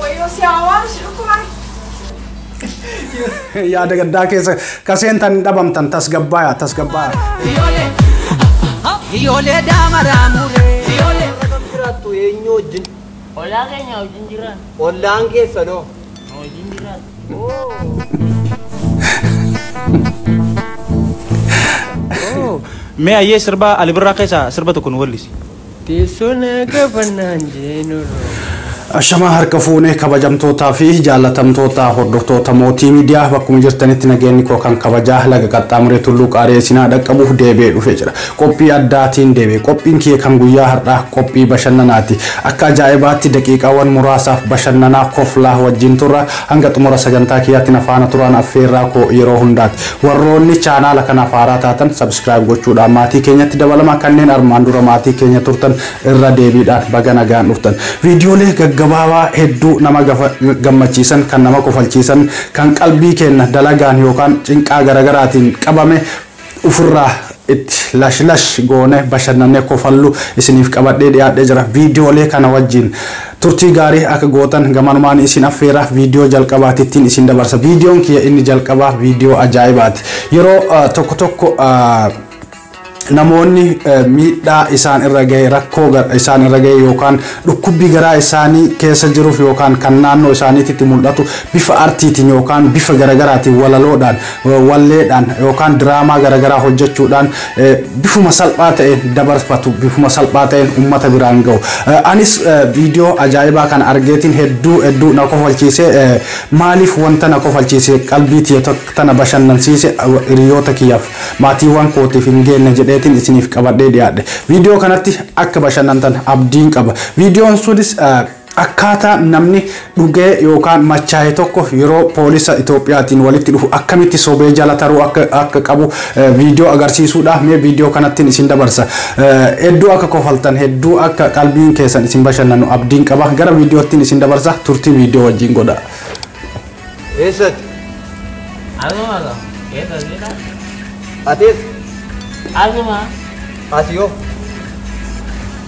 Wayyoo si hawaan si dhukkuban. Yaada gaddaa keessa kaseentan dhabamtan tasgabbaaya tasgabbaaya. Iyyoolee daamaraa muree. Iyyoolee. Kam jiraattu eenyu wajjin? Ollaa keenya wajjin jiraan. Ollaan keessanoo? Wajjin jiraan. Mee ayyee sirba Ali Birraa keessaa sirba tokko nu wallisi. Teessoo na qabannaan jeenurra. Ashamaa harka fuunee kabajamtootaa fi jaallatamtoota hordoftoota Mootii Miidiyaa bakkuma jirtanitti nageenyi koo kan kabajaa laga qaxxaamuree tulluu qaaree isinaa dhaqqabuuf deebi'ee dhufee jira. Qophii addaatiin deebi'e. Qophiin kiyya kan guyyaa har'aa qophii bashannanaati. Akka ajaa'ibaatti daqiiqaawwan muraasaaf bashannanaa koflaa wajjin turra hanga xumura sagantaa kiyyaatti na faana turaan affeerraa koo yeroo hundaati. Warroonni chaanaala kanaaf haaraa taatan subscribe gochuudhaan maatii keenyatti dabalama kanneen armaan dura maatii keenya turtan irra deebiidhaan baga nagaan dhuftan. Viidiyoolee gaggabaabaa hedduu nama gammachiisan kan nama kofalchiisan kan qalbii keenya dalagaan yookaan cinqaa garagaraatiin qabame ofirraa itti lash lash goone bashannanee kofallu isiniif qabadhee dhiyaadhee jira. Viidiyoolee kana wajjin turtii gaarii akka gootan gamanumaan isin affeera viidiyoo jalqabaatittiin isin dabarsa. Viidiyoon kiyya inni jalqabaa viidiyoo ajaa'ibaati. Yeroo tokko tokko namoonni miidhaa isaan irra gahe rakkoo isaan irra gahe yookaan dhukkubbii garaa isaanii keessa jiruuf yookaan kan naannoo isaaniitti mul'atu bifa artiitiin yookaan bifa garagaraatiin walaloodhaan walleedhaan yookaan diraamaa garagaraa hojjechuudhaan bifuma salphaa ta'een dabarfatu bifuma salphaa ta'een uummata biraan gahu. Anis viidiyoo ajaa'ibaa kana argeetiin hedduu hedduu na kofalchiise maaliif wanta na kofalchiise qalbii tiyya tana bashannansiise hiriyoota kiyyaaf maatiiwwan kootiif hin geenne jedhee isiniif qabadhee dhiyaadhe. Viidiyoo kanatti akka bashannantan abdiin qaba. Viidiyoon sunis akkaataa namni dhugee yookaan machaa'e tokko yeroo poolisa Itoophiyaatiin walitti dhufu akkamitti sobee jala taruu akka qabu viidiyoo agarsiisuudha. Mee viidiyoo kanattiin isin dabarsa. Hedduu akka kofaltan hedduu akka qalbiin keessan isin bashannanu abdiin qaba. Gara viidiyoottiin isin dabarsa. Turtii viidiyoo wajjin godha. Eessatti? Asuma qaba. Eessa jira? Atis? Asuma. Asiyoo?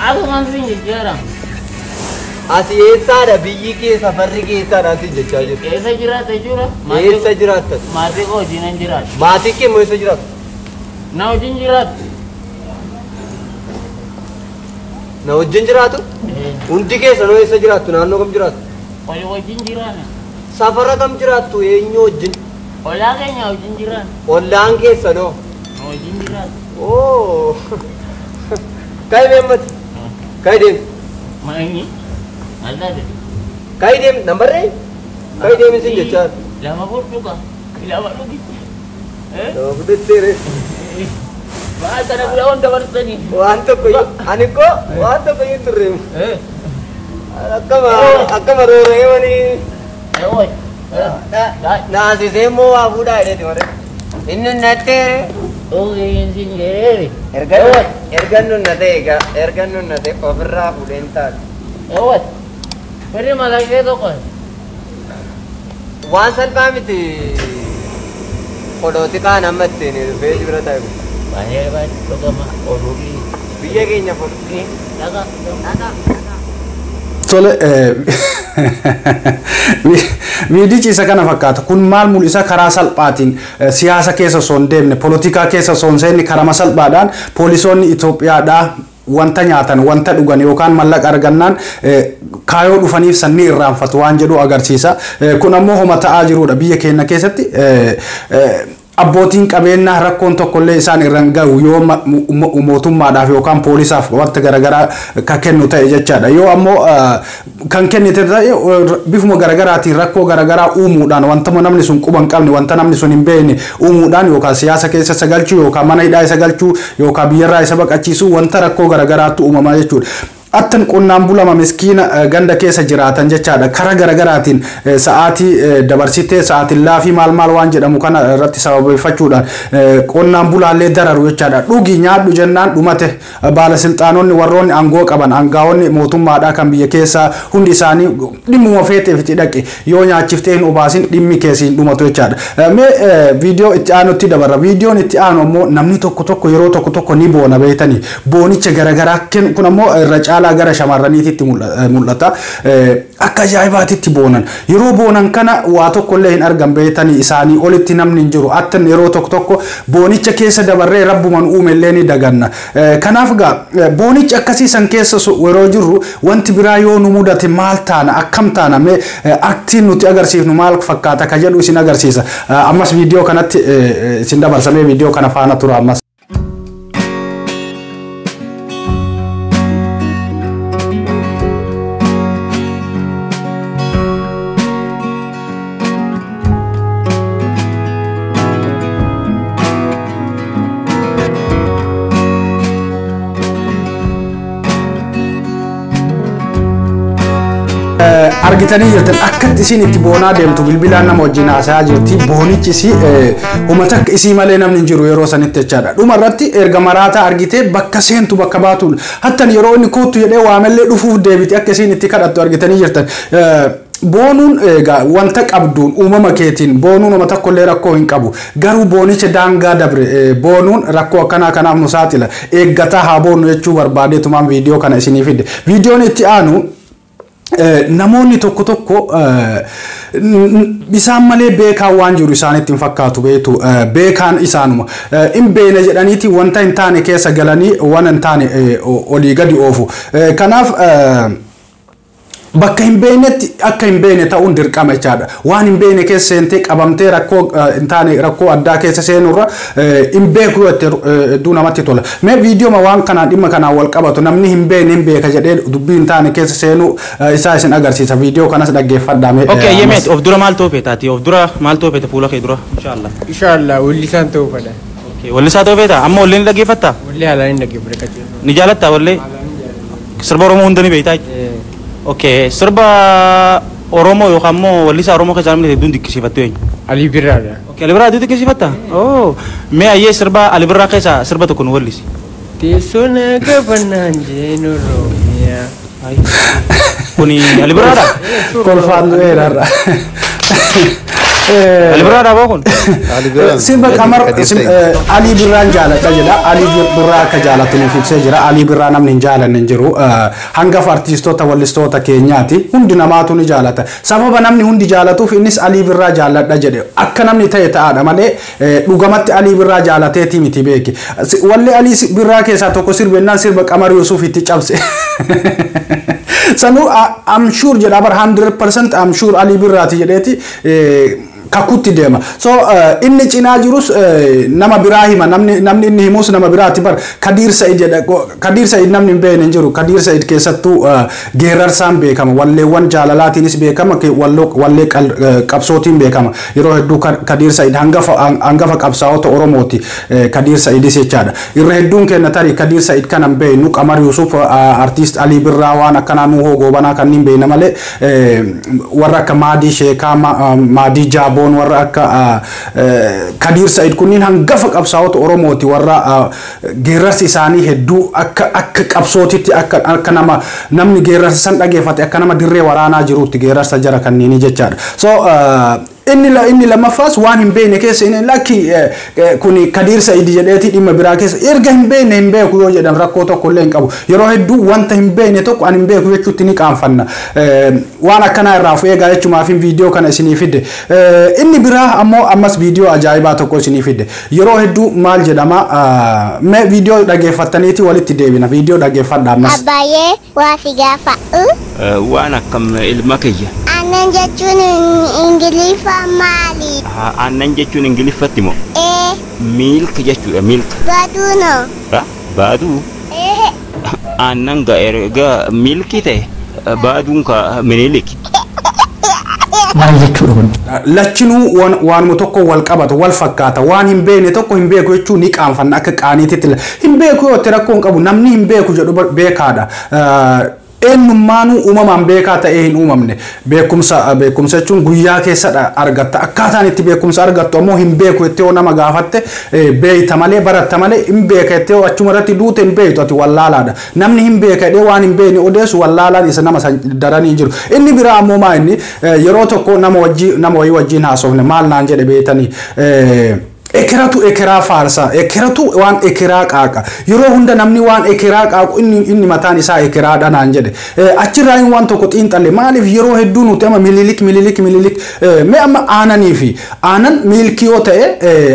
Asuma sin jijjiira. Asi eessaadha biyyi kee safarri keessaadha sin jechaa jiru. Eessa jiraatta jechuudha? Eessa jiraatta? Maatii koo wajjin hin jiraatu. Maatii kee immoo eessa jiraatu? Na wajjin jiraatu. Na wajjin jiraatu? Hundi keessanoo eessa jiraattu? Naannoo kam jiraattu? Walii wajjin jiraana. Safara kam jiraattu? Eenyu wajjin? Ollaa keenya wajjin jiraana. Ollaan keessanoo? Na wajjin jiraatu. Oh. Kai deemati? Kai deemi? Maanyi? Maal taate? Kai deemi? Nambarree? Kai deemi sin jechaa. Lama fudhu ka. Lama dhugi. Lama fudhatteere. Maal kana bira waan dabarsanii? Waan tokko ani koo waan tokko hin turre. Akkama akkama rooree wani. Naasisee immoo waa fuudhaa jedheeti malee. Inni natteere. Erga nu na ta'e egaa erga nu na ta'e ofirraa fuudheen taate. Firri malakee tokko. Waan salphaa miti qolooti kaan amma ittiin dhufee bira taa'e. Baay'ee baay'ee dhugama oduu Biyya keenya fuudhu. Dhaqa. Tole viidichi isa kana fakkaata. Kun maal mul'isa karaa salphaatiin siyaasa keessa osoo hin deemne polotikaa keessa osoo hin seenne karama salphaadhaan poolisoonni Itoophiyaadhaa wanta nyaatan wanta dhugan yookaan mallaqa argannaan kaayoo dhufaniif sanni irraanfatu waan jedhu agarsiisa. Kun ammoo homa ta'aa jirudha biyya keenya keessatti. Abbootiin qabeenyaa rakkoon tokkollee isaan irra hin gahu yoo mootummaadhaaf yookaan poolisaaf wanta garagaraa kan kennu ta'e jechaadha. Yoo ammoo kan kennite ta'e bifuma garagaraatiin rakkoo garagaraa uumuudhaan wanta namni sun quba hin qabne wanta namni sun hin beekne uumuudhaan yookaan siyaasa keessa isa galchuu yookaan mana hidhaa isa galchuu yookaan biyyarraa isa baqachiisuu wanta rakkoo garagaraatu uumamaa jechuudha. Attan qonnaan bulama miskiina ganda keessa jiraatan jechaadha. Karaa garagaraatiin sa'aatii dabarsitee sa'aatiin laafii maal maal waan jedhamu kana irratti sababeeffachuudhaan qonnaan bulaallee dararu jechaadha. Dhugi nyaadhu jennaan dhumate baalasilxaanonni warroonni aangoo qaban aangaa'onni mootummaadhaa kan biyya keessaa hundi isaanii dhimmuma feeteef itti dhaqe yoo nyaachiftee hin obaasin dhimmi keessi hin dhumatu jechaadha. Mee viidiyoo itti aanutti dabarra. Viidiyoon itti aanu ammoo namni tokko tokko yeroo tokko tokko ni boona beektanii boonicha garagaraa kun ammoo irra caalaa gara shamarraniititti mul'ata. Akka ajaa'ibaatitti boonan. Yeroo boonan kana waa tokkollee hin argan beektanii, isaanii olitti namni hin jiru. Attan yeroo tokko tokko boonicha keessa dabarree rabbuman uumellee ni daganna. Kanaaf gaa boonichi akkasii san keessa yeroo jirru wanti biraa yoo nu mudate maal taana, akkam taana, mee aktiin nuti agarsiifnu maal fakkaata ka jedhu isin agarsiisa. Ammas viidiyoo kanatti isin dabarsamee viidiyoo kana faana tura ammas. Argitanii jirtan akkatti isiin itti boonaa deemtu, bilbilaan nama wajjin haasa'aa jirti. Boonichi isii uummata akka isii malee namni hin jiru yeroo sanitti jechaadha. Dhuma irratti erga maraataa argitee bakka seentu bakka baatu hattan yeroo inni kootu jedhee waamellee dhufuuf deebite akka isiin itti kadhattu argitanii jirtan. Boonuun egaa wanta qabduun uumama keetiin boonuun nama tokkollee rakkoo hin qabu. Garuu boonicha daangaa dabre boonuun rakkoo akkanaa kanaaf nu saaxila. Eeggataa haa boonnu jechuu barbaadeetumaan viidiyoo kana isinii fide. Viidiyoon itti aanu namoonni tokko tokko isaan malee beekaan waan jiru isaanitti hin fakkaatu beektu, beekaan isaanuma hin beene jedhaniiti wanta hin taane keessa galanii waan hin taane olii gadi oofu. Kanaaf bakka hin beeknetti akka hin beekne ta'uun dirqama jechaadha. Waan hin beekne keessa seentee qabamtee rakkoo hin taane rakkoo addaa keessa seenurra hin beeku yoo jette hedduu namatti tola. Mee viidiyooma waan kanaan dhimma kanaan wal qabatu namni hin beekne hin beeka jedhee dubbii hin taane keessa seenuu isaa isin agarsiisa. Viidiyoo kanas dhaggeeffadhaa mee. Okay, yemeet of dura maal ta'uu feeta ati? Of dura maal ta'uu feeta fuula kee dura? Inshallah. Inshallah wallisaan ta'uu fedha. Okay, wallisaa ta'uu feeta? Amma wallee ni dhaggeeffattaa? Wallee haalaan hin dhaggeeffadha qajeelaa. Ni jaalattaa wallee? Sirba Oromoo hunda ni beektaa? Okay, sirba Oromoo yookaan immoo wallisaa Oromoo keessaa namni hedduun dinqisiifattu eenyu? Alii Birraadha. Okay, Ali Birraa hedduu dinqisiifatta? Oh, mee ayyee sirba Ali Birraa keessaa sirba tokko nu wallisi. Teessoo na qabannaan jeen Oromiyaa. Kuni Ali Birraadha? Kolfaan du'eera. Ali Birraadha boo kun? Sirba Qamar Alii Birraan jaaladha jedha. Alii Birraa akka jaalatu nuuf ibsee jira. Alii Birraa namni hin jaalanne hin jiru. Hangafa artiistoota wallistoota keenyaati. Hundi namaatu ni jaalata. Sababa namni hundi jaalatuuf innis Alii Birraa jaaladha jedhe. Akka namni ta'e ta'aadha malee dhugamatti Alii Birraa jaalateeti miti beeki. Walli Alii Birraa keessaa tokko sirbennaan sirba Qamar Yuusuf itti cabse. Sanuu I'm sure jedha bar, 100% I'm sure Alii Birraati jedheeti kakutti deema. So inni cinaa jirus nama biraa hima, namni inni himus nama biraati bar, Kadiir Sa'id jedha. Kadiir Sa'id namni hin beekne hin jiru. Kadiir Sa'id keessattuu geerarsaan beekama. Walleewwan jaalalaatiinis beekama, wallee qabsootiin beekama. Yeroo hedduu Kadiir Sa'id hangafa qabsaa'ota Oromooti, Kadiir Sa'idis jechaadha. Irra hedduun keenya tarii Kadiir Sa'id kana hin beeknu. Qamar Yusuf, artiist Alii Birraa, waan akkanaa Nuhoo Goobanaa kanneen beekna malee warra akka Maadii Sheekaa, Maadii Jaaboon, warra akka Kadiir Sa'id kunniin hangafa qabsaa'ota Oromooti, warra geerarsi isaanii hedduu akka qabsootitti, akka nama namni geerarsa san dhageeffate akka nama dirree waraanaa jirutti geerarsa jara kanniinii jechaadha. So inni lammaffaas waan hin beekne keessa inni lakki kuni Kadiir Sa'id jedheeti dhimma biraa keessa erga hin beekne hin beeku yoo jedhan rakkoo tokko illee hin qabu. Yeroo hedduu wanta hin beekne tokko ani hin beeku jechuutti ni qaanfanna. Waan akkanaa irraa of eegaa jechumaaf viidiyoo kana isinii fide. Inni biraa ammoo ammas viidiyoo ajaa'ibaa tokko isinii fide. Yeroo hedduu maal jedhama, mee viidiyoo dhageeffattaniiti walitti deebina. Viidiyoo dhageeffadha ammas. Abbaayee, waa si gaafadhu. Waan akkam ilma kiyya? Aannan jechuun Ingiliffa maali? Aannan jechuun Ingiliffatti moo? Ee. Milk jechuudha, milk. Baaduu noo? Baaduu? Ee. Aannan ga erga milkii ta'e baaduun ka Minilik. Maal jechuudha kun? Lachinuu waanuma tokko wal qabatu, wal fakkaata. Waan hin beekne tokko hin beeku jechuun ni qaanfanna akka qaaniititti. Hin beeku yoo itti rakkoo hin qabu, namni hin beeku jedhu beekaadha. Eenyummaanuu uumamaan beekaa ta'ee hin uumamne. Beekumsa jechuun guyyaa keessadha argatta. Akkaataan itti beekumsa argattu ammoo hin beeku jettee yoo nama gaafatte beeyta malee, baratta malee, hin beeka jettee yoo achuma irratti duute hin beektu, ati wallaalaadha. Namni hin beeka jedhee waan hin beekne odeessu wallaalaan isa nama san daranii hin jiru. Inni biraa ammoo maa inni yeroo tokko nama wajjin nama wayii wajjin haasofne maal naan jedhe beetanii, Ekeratu ekeraa faarsa. Ekeratu waan ekeraa qaaqa. Yeroo hunda namni waan ekeraa qaaqu inni mataan isaa ekeraadha naan jedhe. Achirraa inni waan tokko xiinxalle. Maaliif yeroo hedduu nuti amma Mililik, Mililik, Mililik, mee amma aananii fi aanan milkii yoo ta'e,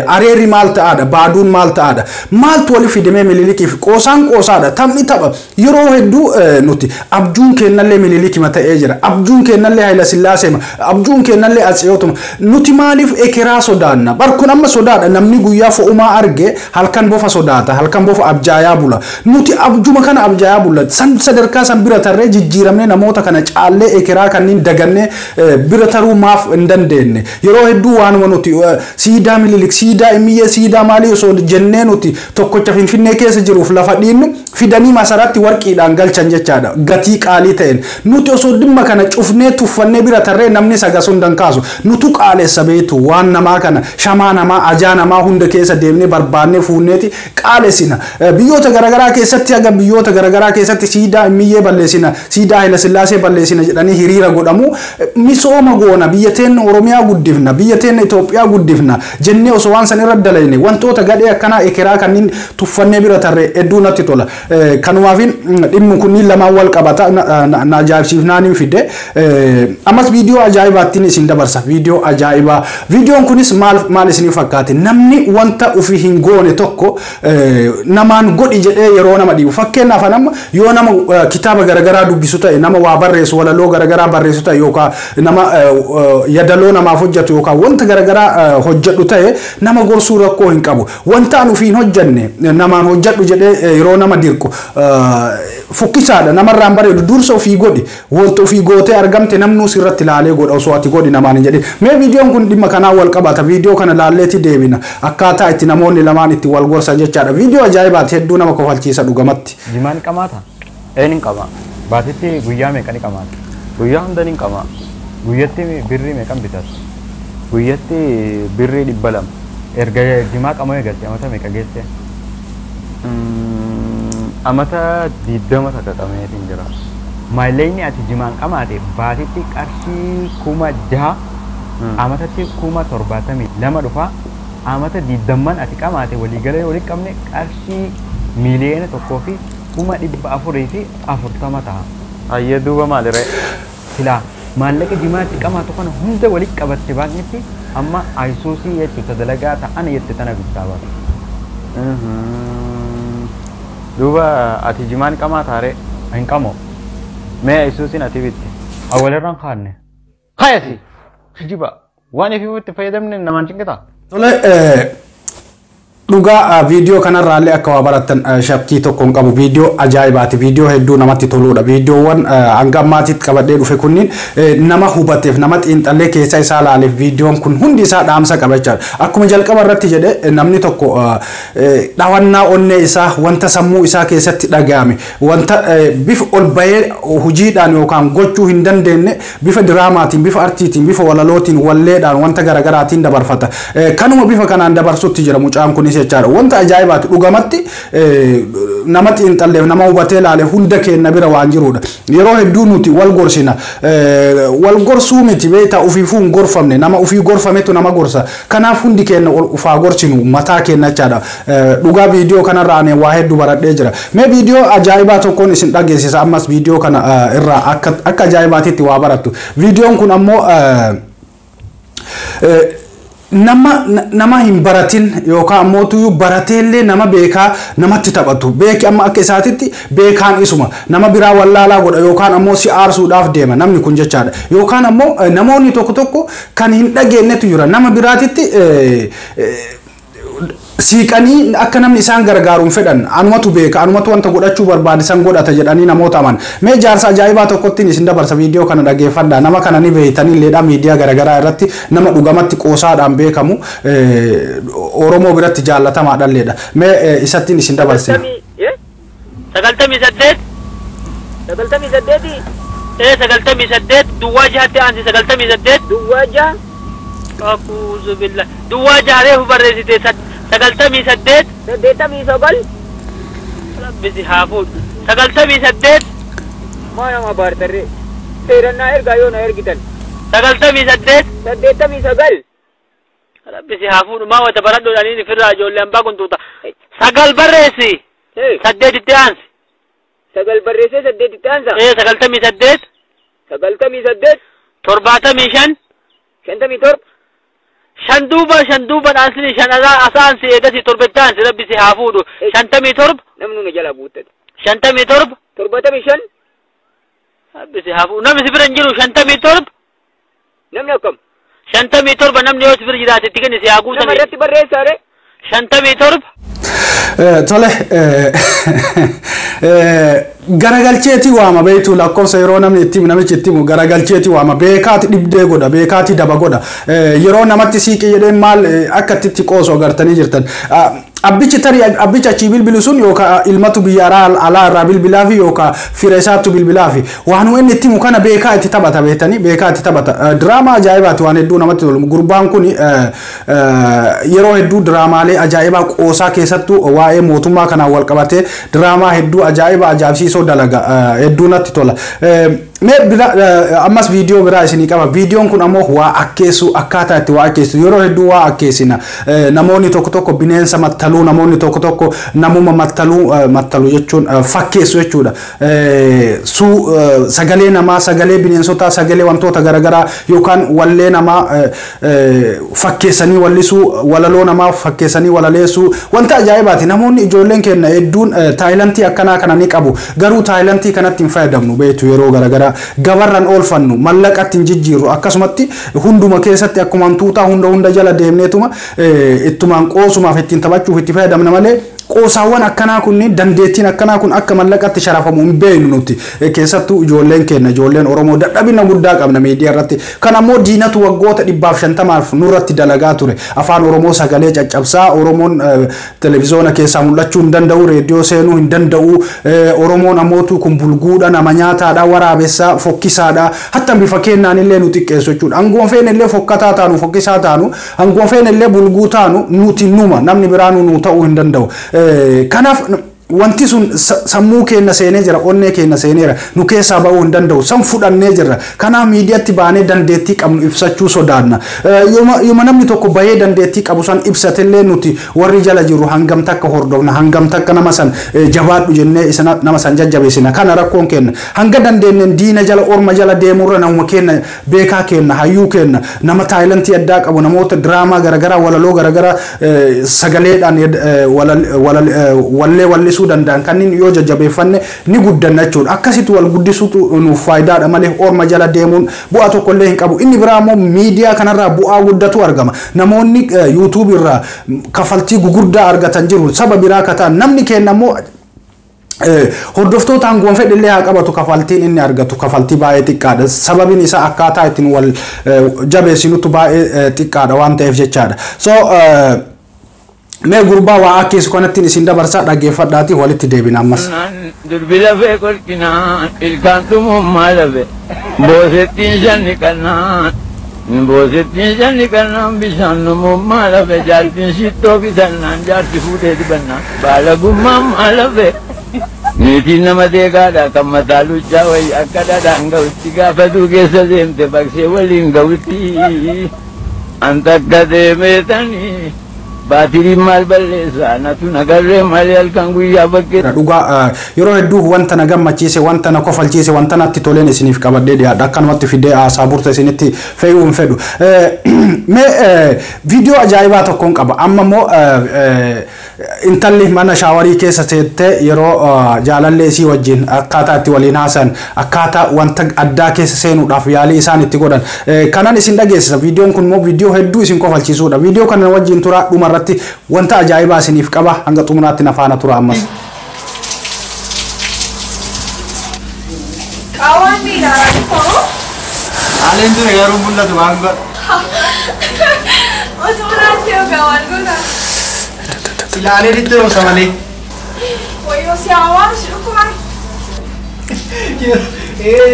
areerri maal ta'aadha? Baaduun maal ta'aadha? Maaltu wali fidamee Mililikiif? Qoosaan qoosaadha. Taphni tapha. Yeroo hedduu nuti abjuun kennallee Mililikima ta'ee jira. Abjuun kennallee Hayila Sillaaseema. Abjuun kennallee Atsiyootuma. Nuti maaliif ekeraa sodaanna? Bar kun amma sodaadha. Namni guyyaa fo'umaa arge halkan bofa sodaata. Halkan bofa abjaayaa bula. Nuti abjuma kana abjaayaa bulla. San sadarkaa san bira tarree jijjiiramnee, namoota kana caallee, ekeraa kanneen dagannee bira taruu maaf hin dandeenye? Yeroo hedduu waanuma nuti siidaa Mililik, siidaa Imiyyee, siidaa maalii osoo jennee nuti tokkocha Finfinnee keessa jiruuf lafa dhiinnu fidanii masaraatti warqiidhaan galchan jechaadha. Gatii qaalii ta'een. Nuti osoo dhimma kana cufnee tuffannee bira tarree namni sagas hundan kaasu. Nutu qaalessa beektu. Waan namaa kana, shamaa namaa, ajaa namaa hunda keessa deemnee barbaannee fuunneeti qaalessina. Biyyoota garaagaraa keessatti, haga biyyoota garaagaraa keessatti siidaa Imiyyee balleessina, siidaa Hayila Sillaasee balleessina jedhanii hiriira godhamu. Misooma goona, biyya teenna Oromiyaa guddifna, biyya teenna Itoophiyaa guddifna jennee osoo waan san irra dalayne, wantoota gadhee akkanaa ekeraa kanneen tuffannee bira tarree hedduu natti tola. Kanumaafin dhimmi kunniin lamaan wal qabata na ajaa'ibsiifnaan hin fide. Ammas viidiyoo ajaa'ibaattiin isin dabarsa. Viidiyoo ajaa'ibaa. Viidiyoon kunis maal maal isinii fakkaate? Namni wanta ofii hin goone tokko namaan godhi jedhee yeroo nama dhiibu. Fakkeenyaaf, nama yoo nama kitaaba garaagaraa dubbisu ta'e, nama waa barreessu, walaloo garaagaraa barreessu ta'e, yookaan nama yadaloo namaaf hojjetu, yookaan wanta garaagaraa hojjedhu ta'e, nama gorsuu rakkoo hin qabu. Wanta an ofii hin hojjenne namaan hojjedhu jedhee yeroo nama dirqu fokkisaadha, namarraan bareedu. Dursa ofii godhi. Wanta ofii gootee argamte namnuu sirratti ilaalee godha osoo ati godhi namaan hin jedhin. Mee viidiyoon kun dhimma kanaan wal qabata. Viidiyoo kana laalleeti deebina. Akkaataa itti namoonni lamaan itti wal gorsan jechaadha. Viidiyoo ajaa'ibaati, hedduu nama kofalchiisa dhugamatti. Jimaan qamaata? Een hin qaba. Baatitti guyyaa meeqa ni qamaata? Guyyaa hunda ni qama. Guyyatti birrii meeqan bitata? Guyyatti birrii 200. Erga jimaa qamoo eegalte amata meeqa geesse? Amata 20 takka qameetiin jira. Maallaqni ati jimaan qamaate baatitti qarshii 6,000, amatatti 72,000 dhufa. Amata 20n ati qamaate waliigalee walitti qabne qarshii 1,440,000 ta'a. Hayyee, duuba maaliree? Silaa maallaqa jimaatti qamaatu kana hunda walitti qabatte baankitti amma Ayisuusii jechuudha dalagaa ta'an jette tana bittaa baata. Duuba ati jimaan qamaataaree? Hin qamoo. Mee Ayisuusiin ati bitte? Awwalarraan kaanne. Hayati! Kijiba! Waan ifii itti fayyadamne namaan cinqitaa? Tole, dhugaa viidiyoo kanarraallee akka waa barattan shakkii tokko hin qabu. Viidiyoo ajaa'ibaati. Viidiyoo hedduu namatti toludha. Viidiyoowwan hanga ammaatitti qabadhee dhufe kunniin nama hubateef, nama xiinxallee keessa isaa ilaaleef viidiyoon kun hundi isaa dhaamsa qaba jechaadha. Akkuma jalqaba irratti jedhe, namni tokko dhawannaa onnee isaa, wanta sammuu isaa keessatti dhaga'ame, wanta bifa ol bahee hojiidhaan yookaan gochuu hin dandeenye bifa diraamaatiin, bifa artiitiin, bifa walalootiin, walleedhaan, wanta garaagaraatiin dabarfata. Kanuma bifa kanaan dabarsutti jira mucaan kunis jechaadha. Wanta ajaa'ibaati dhugamatti, nama xiinxalleef, nama hubatee ilaale hunda keenya bira waan jirudha. Yeroo hedduu nuti wal gorsina. Wal gorsuu miti beektaa, ofiifuu hin gorfamne, nama ofii gorfametu nama gorsa. Kanaaf hundi keenya ufaa gorsinu mataa keenya jechaadha. Dhugaa viidiyoo kanarraa ani waa hedduu baradhee jira. Mee viidiyoo ajaa'ibaa tokkoon isin dhageessisa, ammas viidiyoo kana irraa akka ajaa'ibaatitti waa barattu. Viidiyoon kun ammoo nama hin baratin yookaan ammoo tuyyuu barateellee nama beekaa namatti taphatu. Beeki amma akka isaatitti beekaan isuma nama biraa wallaalaa godha yookaan ammoo si aarsuudhaaf deema namni kun jechaadha. Yookaan ammoo namoonni tokko tokko kan hin dhageenyetu jira, nama biraatitti siiqanii akka namni isaan gargaaruun fedhan, anumatu beeka, anumatu wanta godhachuu barbaade san godhata jedhanii namoota aman. Mee jaarsa ajaa'ibaa tokkottiin isin dabarsa, viidiyoo kana dhageeffadha. Nama kana ni beeytanii illeedha, miidiyaa garaagaraa irratti nama dhugamatti qoosaadhaan beekamu, Oromoo biratti jaallatamaadha illeedha. Mee isattiin isin dabarsina. 98. 98. Ee, 98 06tti aansi 98. 06. Akuuzu billah, 06 reefu barreessite, 98. 89. Rabbisi haa fuudhu, 98. Maa nama baartarree seerannaa ergaa yoo na ergitan. 98. 89. Rabbi si haa fuudhu maa wata baradhuudhaaniin ifirraa ijoollee hambaa kuntuuta. 9 barreessi. 8 aansi. 9 barreessee 8 aansa. 98. 98. 75. 57. 5 duuba 5 duuba aansini 5 asaansi eegasi 7 aansi rabbi si haa fuudhu. 57. Namni nu jala guuttate. 57. 75. Rabbi si haa fuudhu namni si bira hin jiru 57. Namni akkam? 57 namni yoo si bira jiraate itti kenni si haa guutani. Nama irratti barreessaa ree? 57. Tole garagalcheeti waama beektu lakkoofsa yeroo namni itti namichi itti himu garagalcheeti waama beekaati dhibdee godha beekaati daba godha yeroo namatti siiqii jedhee maal akka itti qoosu agartanii jirtan. Abbichi tarii abbicha achii bilbilu sun yookaan ilmatu biyya alaa irraa bilbilaa fi yookaan fira isaatu bilbilaa fi waan inni itti himu kana beekaa itti taphata beektanii beekaa itti taphata. Diraamaa ajaa'ibaati waan hedduu namatti tolu. Gurbaan kun yeroo hedduu diraamaalee ajaa'ibaa qoosaa keessattuu waa'ee mootummaa kanaan wal qabatee diraamaa hedduu ajaa'iba ajaa'ibsiisoo dalaga hedduu natti tola. Mee ammas viidiyoo biraa isinii qaba. Viidiyoon kun ammoo waa akkeessu akkaataa itti waa akkeessu yeroo hedduu waa akkeessina. Namoonni tokko tokko bineensa mattaluu namoonni tokko tokko namuma mattaluu mattaluu jechuun fakkeessu jechuudha. Sagalee namaa sagalee bineensotaa sagalee wantoota garaagaraa yookaan wallee namaa fakkeessanii wallisuu walaloo namaa fakkeessanii walaleessuu wanta ajaa'ibaati. Namoonni ijoolleen keenya hedduun taayilantii akkanaa kana ni qabu. Garuu taayilantii kanatti hin fayyadamnu beektu yeroo garaagaraa gabarran oolfannu mallaqatti hin jijjiirru akkasumatti hunduma keessatti akkuma hantuutaa hunda jala deemneetuma ittumaan qoosumaaf ittiin taphachuuf itti fayyadamna malee qoosaawwan akkanaa kunniin dandeettiin akkanaa kun akka mallaqatti sharafamu hin beeknu nuti keessattuu ijoolleen keenya ijoolleen Oromoo dadhabina guddaa qabna miidiyaa irratti kan ammoo diinatu waggoota 150 nurratti dalagaa ture afaan Oromoo sagalee caccabsaa Oromoon televizoona keessaa mul'achuu hin danda'u reediyoo seenuu hin danda'u Oromoon ammootu kun bulguudha nama nyaataadha waraabessaa fokkisaadha hatta bifa kennaan illee nu xiqqeessu jechuudha hangoon feene illee fokkataa taanu fokkisaa taanu hangoon feene illee bulguu taanu nuti numa namni biraa nu ta'uu hin danda'u. Kanaaf wanti sun sammuu keenya seenee jira onnee keenya seeneera nu keessaa ba'uu hin danda'u san fudhannee jirra kanaaf miidiyaatti baanee dandeettii qabnu ibsachuu sodaanna yooma namni tokko bahee dandeettii qabu san ibsatellee nuti warri jala jiru hangam takka hordofna hangam takka nama san jabaadhu jennee isa nama san jajjabeessina kana rakkoon keenya hanga dandeenyeen diina jala orma jala deemurra namuma keenya beekaa keenya hayyuu keenya nama taayilantii addaa qabu namoota diraamaa garaagaraa walaloo garaagaraa sagaleedhaan wallee wallisuu danda'an kanneen yoo jajjabeeffanne ni guddanna jechuudha. Akkasitti wal guddisuutu nuuf faayidaadha malee orma jala deemuun bu'aa tokkollee hin qabu. Inni biraa immoo miidiyaa kanarraa bu'aa guddatu argama. Namoonni yuutuubii irraa kafaltii gugurdaa argatan jiru. Saba biraa kataan namni keenya immoo hordoftoota hangoon fedhillee haa qabatu kafaltiin inni argatu kafaltii baay'ee xiqqaadha. Sababiin isaa akkaataa ittiin wal jabeessinutu baay'ee xiqqaadha waan ta'eef jechaadha. So mee gurbaa waa akkeessu kanattiin isin dabarsaa dhaggeeffadhaatii walitti deebina ammas. Durbi lafee kolkinaan ilkaan dhumummaa lafe boosettiin shanni qannaan boosettiin shanni qannaan bishaan dhumummaa lafe jaartiin shittoo bitannaan jaarti fuudhee dibannaan baala gummaa lafe niitiin nama deegaadha kan mataa luccaa wayii akka dhadhaan ga'utti gaafatuu keessa deemte baqsee waliin ga'utti an takka deemeetanii. Baatiriin maal balleessaa natu nagarree malee halkan guyyaa bakkee. Dhugaa yeroo hedduu wanta na gammachiise wanta na kofalchiise wanta natti toleen isiniif qabadhee dhiyaadha akkanumatti fidee haasaa burte isinitti fe'uu hin fedhu. Mee viidiyoo ajaa'ibaa tokkoon qaba amma immoo intalli mana shaawarii keessa seettee yeroo jaalallee isii wajjin akkaataa itti waliin haasan akkaataa wanta addaa keessa seenuudhaaf yaalii isaan itti godhan kanan isin dhageessisa viidiyoon kun immoo viidiyoo hedduu isin kofalchiisuudha viidiyoo kana wajjin turaa dhuma irratti wanta ajaa'ibaa isiniif qaba hanga xumuraatti na faana tura ammas. Qaawwan miidhaa ta'u. Haaleen ture garuu mul'atu waan godha. Otoo naatti yookaan waan godha. Ilaalee ditti roobsa malee. Wayyoo si hawaan si dhukkuba.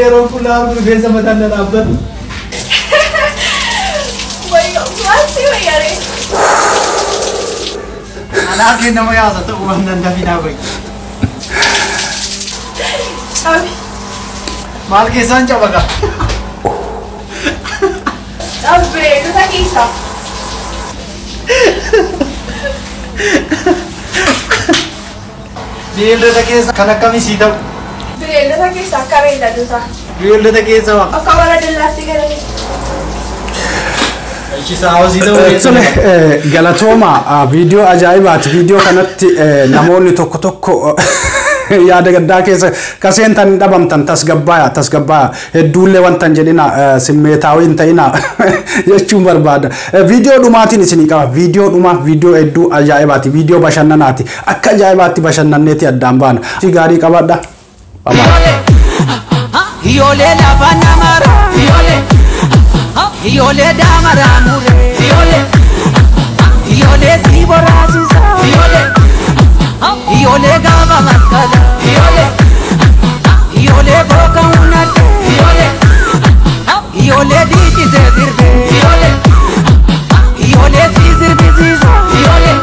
Yeroo fuula rifeensa mataan na dhaabbatu. Wayyoo maal si wayyaree? Anaaf nama yaasa ta'uu waan danda'aaf dhaabay. Cabi. Maal keessaan caba gaa? Cabi bireedota keessa. Bineeldota keessa kan akkamii sii ta'u? Bineeldota keessa akka beeyladoota. Bineeldota keessa waa. Akka warra dallaatti galanii. Ishii saawwa sii ta'u. Tole, galatooma, viidiyoo ajaa'ibaati. Viidiyoo kanatti namoonni tokko tokko yaada gaddaa keessa kaseentan hin dhabamtan. Tasgabbaaya, tasgabbaaya, hedduullee wanta hin jedhina, simmeetaawii hin ta'ina jechuun barbaada. Viidiyoo dhumaatiin isinii qaba. Viidiyoo dhumaa viidiyoo hedduu ajaa'ibaati. Viidiyoo bashannanaati. Akka ajaa'ibaatti bashannanneeti addaan baana. Gaarii qabadha. Iyyoolee lafa namara. Iyyoolee. Iyyoolee daamara muree. Iyyoolee. Iyyoolee si boraasisa. Iyyoolee. Iyyoolee gaafa maskala. Iyyoolee. Iyyoolee booka hunate. Iyyoolee. Iyyoolee dhiichisee sirbee. Iyyoolee. Iyyoolee si sirbisiisa. Iyyoolee.